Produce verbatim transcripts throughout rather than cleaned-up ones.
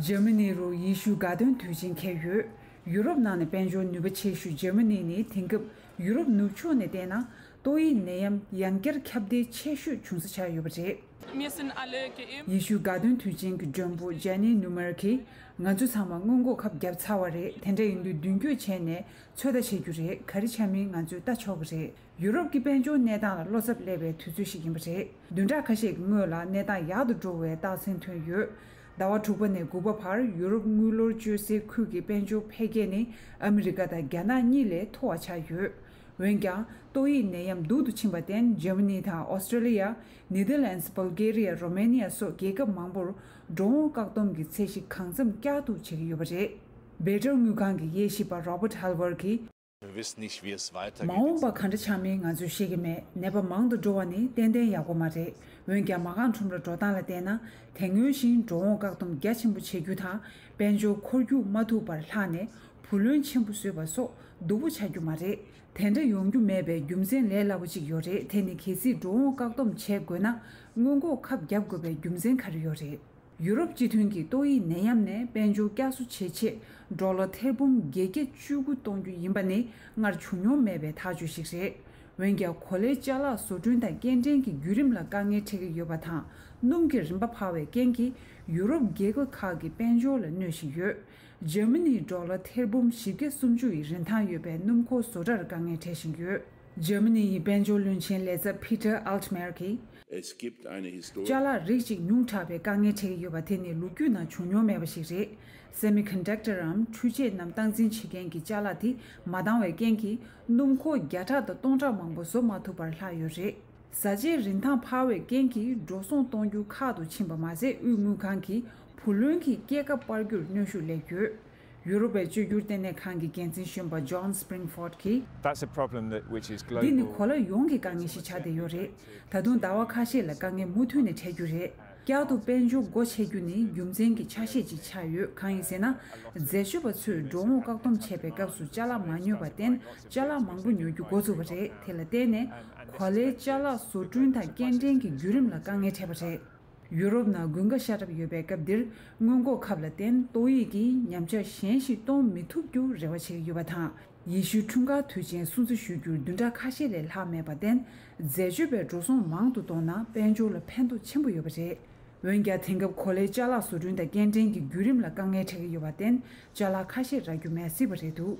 འཇར་མ་ནི་རུ་ཡེ་ཤུའི་དགའ་སྟོན་དུས་ཆེན་འཁེལ་ཡོད། ཡུ་རོབ་ནང་ནས་དཔལ་འབྱོར་ནུས་པ་ཆེ་ཤོས་འཇར་མ་ནི་ནི་དེང་སྐབས་ཡུ་རོབ་ནུབ་ཕྱོགས་ནས་བལྟས་ན་ཏོག་དབྱིབས་ནད་ཡམས་ཡང་བསྐྱར་ཁྱབ་གདལ་ཆེ་ཤོས་བྱུང་ས་ཆགས་ཡོད་པ་རེད། Wir sind alle geimpft. ཡེ་ཤུའི་དགའ་སྟོན་དུས་ཆེན་གྱི་མགྲོན་པོ་ཇན་ནི་ནུ་མར་གྱིས། ང་ཚོ་ཚང་མ་སྔོན་འགོག་ཁབ་བརྒྱབ་ཚར་བ་རེད། དེ་འདྲ་ཡིན་དུས་མདུན་སྐྱོད་བྱས་ནས་ཚོད་ལྟ་བྱེད་རྒྱུ་རེད། ག་རེ་ཆགས་མིན་ང་ཚོས་ལྟ་ཆོག་གི་རེད། ཡུ་རོབ་ཀྱི་དཔལ་འབྱོར་གནས་སྟངས་ལ་བློ་འཚབ་སླེབས་པའི་དུས་ཚོད་ཞིག་ཡིན་པ་རེད། བདུན་ཕྲག་ཁ་ཤས་ཀྱི་སྔོན་ལ་གནས་སྟངས་ཡག་ཏུ་འགྲོ་བའི་རྟགས་མཚན་ཐོན་ཡོད། ཟླ་བ་དྲུག་པ་ནས་དགུ་པ་བར་ཡུ་རོབ་དངུལ་ལོར་སྤྱོད་སའི་ཁུལ་གྱི་དཔལ་འབྱོར་འཕེལ་རྒྱས་ནི་ཨ་མི་རི་ཀ་དང་རྒྱ་ནག་གཉིས་ལས་མཐོ་བ་ཆགས་ཡོད། འོན་ཀྱང་ཏོག་དབྱིབས་ནད་ཡམས་སྡུག་ཏུ་ཕྱིན་པར་བརྟེན་འཇར་མ་ནི་དང་ཨོ་སི་ཀྲི་ལི་ཡ། ནེ་དར་ལན་སི། བྷལ་གྷེ་རི་ཡ། རོ་མེ་ནི་ཡ་སོགས་རྒྱལ་ཁབ་མང་པོར་འགྲོ་འོང་བཀག་སྡོམ་གྱི་ཚད་གཞི་གང་འཚམ་བསྐྱར་གཏོང་བྱེད་ཀྱི་ཡོད་པ་རེད། སྦེལ་ཊར་དངུལ་ཁང་གི་དབྱེ་ཞིབ་པ་རོ་བར་ཧལ་བར་གྱིས། Wir wissen nicht, wie es weitergeht. མ་འོངས་པ་ག་འདྲ་ཆགས་མིན་ང་ཚོས་ཤེས་ཀྱི་མེད། ནད་པ་མང་དུ་འགྲོ་བ་ནི་ཏན་ཏན་ཡག་པོ་མ་རེད། འོན་ཀྱང་མ་རྐང་ཁྲོམ་ར་འགྲོ་སྟངས་ལ་བལྟས་ན། དེ་སྔོན་བཞིན་འགྲོ་འོང་བཀག་སྡོམ་རྒྱ་ཆེན་པོ་བྱེད་རྒྱུ་དང་། དཔལ་འབྱོར་འཁོར་རྒྱུག་མ་ཐུབ་པར་ལྷག་ནས། བུ་ལོན་ཆེན་པོ་བཟོས་པ་སོགས་སྡུག་པོ་ཆགས་རྒྱུ་མ་རེད། དེ་འདྲ་ཡོང་རྒྱུ་མེད་པའི་རྒྱུ་མཚན་ལས་སླ་པོ་གཅིག་ཡོད་རེད། དེ་ནི་གལ་སྲིད་འགྲོ་འོང་བཀག་སྡོམ་བྱེད་དགོས་ན། སྔོན་འགོག་ཁབ་བརྒྱབ་དགོས་པའི་རྒྱུ་མཚན་ག་རེ་ཡོད་རེད། ཡུ་རོབ་སྤྱི་མཐུན་གྱིས་ཏོག་དབྱིབས་ནད་ཡམས་ནས་དཔལ་འབྱོར་བསྐྱར་གསོ་བྱེད་ཆེད་ཌོ་ལར་ཐེར་འབུམ་བརྒྱད་བརྒྱ་བཅུ་དགུ་གཏོང་རྒྱུ་ཡིན་པ་ནི་སྔར་བྱུང་མྱོང་མེད་པའི་ཐག་གཅོད་ཞིག་རེད། འོན་ཀྱང་གོ་ལའི་ཅ་ལག་བཟོ་སྐྲུན་དང་སྐྱེལ་འདྲེན་གྱི་བརྒྱུད་རིམ་ལ་དཀའ་ངལ་འཕྲད་ཀྱི་ཡོད་པ་དང་། སྣུམ་གྱི་རིན་པ་འཕར་བའི་རྐྱེན་གྱིས་ཡུ་རོབ་རྒྱལ་ཁབ་ཁག་གི་དཔལ་འབྱོར་ལ་གནོད་བཞིན་ཡོད། འཇར་མ་ནིའི་ཌོ་ལར་ཐེར་འབུམ་བཞི་བརྒྱ་སུམ་ཅུ་ཡི་རིན་ཐང་ཡོད་པའི་སྣུམ་འཁོར་བཟོ་གྲྭར་དཀའ་ངལ་འཕྲད་བཞིན་ཡོད། འཇར་མ་ནི་ཡི་དཔལ་འབྱོར་བློན་ཆེན་ལས་ཚབ་ཕི་ཏར་ཨལ་ཊི་མེར་གྱིས། Es gibt eine historische ཅ་ལག་རིགས་གཅིག་ཉུང་དྲགས་པའི་དཀའ་ངལ་འཕྲད་ཀྱི་ཡོད་པ་དེ་ནི་ལོ་རྒྱུས་ནང་བྱུང་མྱོང་མེད་པ་ཞིག་རེད། སེ་མི་ཀོན་ཌག་ཊར་འམ་འཕྲུལ་ཆས་རྣམས་སྟངས་འཛིན་བྱེད་མཁན་གྱི་ཅ་ལག་དེ་མ་འདང་བའི་རྐྱེན་གྱིས་སྣུམ་འཁོར་བརྒྱ་ཕྲག་དང་སྟོང་ཕྲག་མང་པོ་བཟོ་མ་ཐུབ་པར་ལྷག་ཡོད་རེད། བཟའ་བཅའི་རིན་ཐང་འཕར་བའི་རྐྱེན་གྱིས་འགྲོ་སོང་གཏོང་རྒྱུ་ཁག་ཏུ་ཕྱིན་པ་མ་ཟད། དབུས་དངུལ་ཁང་གིས་བུ་ལོན་གྱི་སྐྱེད་ཀ་སྤར་རྒྱུར་གནོན་ཤུགས་སླེབས་ཡོད། ཡུ་རོབ་པའི་བཅོས་བསྒྱུར་ལྟེ་གནས་ཁང་གི་འགན་འཛིན་གཞོན་པ་ཇོན་སི་པི་རིང་ཕོར་ཌི་གིས། That's a problem that, which is global. འདི་ནི་གོ་ལ་ཡོངས་ཀྱི་དཀའ་ངལ་ཞིག་ཆགས་བསྡད་ཡོད་རེད། ད་དུང་ཟླ་བ་ཁ་ཤས་ལ་དཀའ་ངལ་མུ་མཐུད་ནས་འཕྲད་རྒྱུ་རེད། བསྐྱར་དུ་དཔལ་འབྱོར་སྒོ་ཕྱེ་རྒྱུ་ནི་རྒྱུ་མཚན་གྱི་ཆ་ཤས་ཅིག་ཆགས་ཡོད། གང་ཡིན་ཟེར་ན། འཛད་སྤྱོད་པ་ཚོས་འགྲོ་འོང་བཀག་སྡོམ་བྱས་པའི་སྐབས་སུ་ཅ་ལག་མ་ཉོས་པར་བརྟེན་ཅ་ལག་མང་པོ་ཉོ་རྒྱུ་འགོ་བཙུགས་པ་རེད། དེ་ལ་བརྟེན་ནས་གོ་ལའི་ཅ་ལག་བཟོ་སྐྲུན་དང་སྐྱེལ་འདྲེན་གྱི་བརྒྱུད་རིམ་ལ་དཀའ་ངལ་འཕྲད་པ་རེད། ཡུ་རོབ་ནང་དགུན་ཁ་ཤ་སྟག་ཡོད་པའི་སྐབས་འདིར་སྔོན་འགོག་ཁབ་ལ་བརྟེན་ཏོག་དབྱིབས་ཀྱིས་ཉམས་ཆག་གཞན་ཞིག་གཏོང་མི་ཐུབ་རྒྱུ་རེ་བ་བྱེད་ཀྱི་ཡོད་པ་དང་། ཡེ་ཤུའི་འཁྲུངས་སྐར་དུས་ཆེན་སྲུང་བརྩི་ཞུ་རྒྱུར་བདུན་ཕྲག་ཁ་ཤས་ལས་ལྷག་མེད་པར་བརྟེན། འཛད་སྤྱོད་པའི་འགྲོ་སོང་མང་དུ་གཏོང་ན་དཔལ་འབྱོར་ལ་ཕན་ཐོགས་ཆེན་པོ་ཡོད་པ་རེད། འོན་ཀྱང་དེང་སྐབས་གོ་ལའི་ཅ་ལག་བཟོ་སྐྲུན་དང་སྐྱེལ་འདྲེན་གྱི་བརྒྱུད་རིམ་ལ་དཀའ་ངལ་འཕྲད་ཀྱི་ཡོད་པར་བརྟེན། ཅ་ལག་ཁ་ཤས་རག་རྒྱུ་མེད་སྲིད་པ་རེད་འདུག་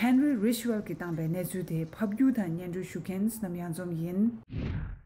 ཧན་རི་རིཆ་ཝེལ་གྱིས་བཏང་པའི་གནས་ཚུལ་དེ་ཕབ་སྒྱུར་དང་སྙན་སྒྲོན་ཞུ་མཁན་བསོད་ནམས་གཡང་འཛོམས་ཡིན།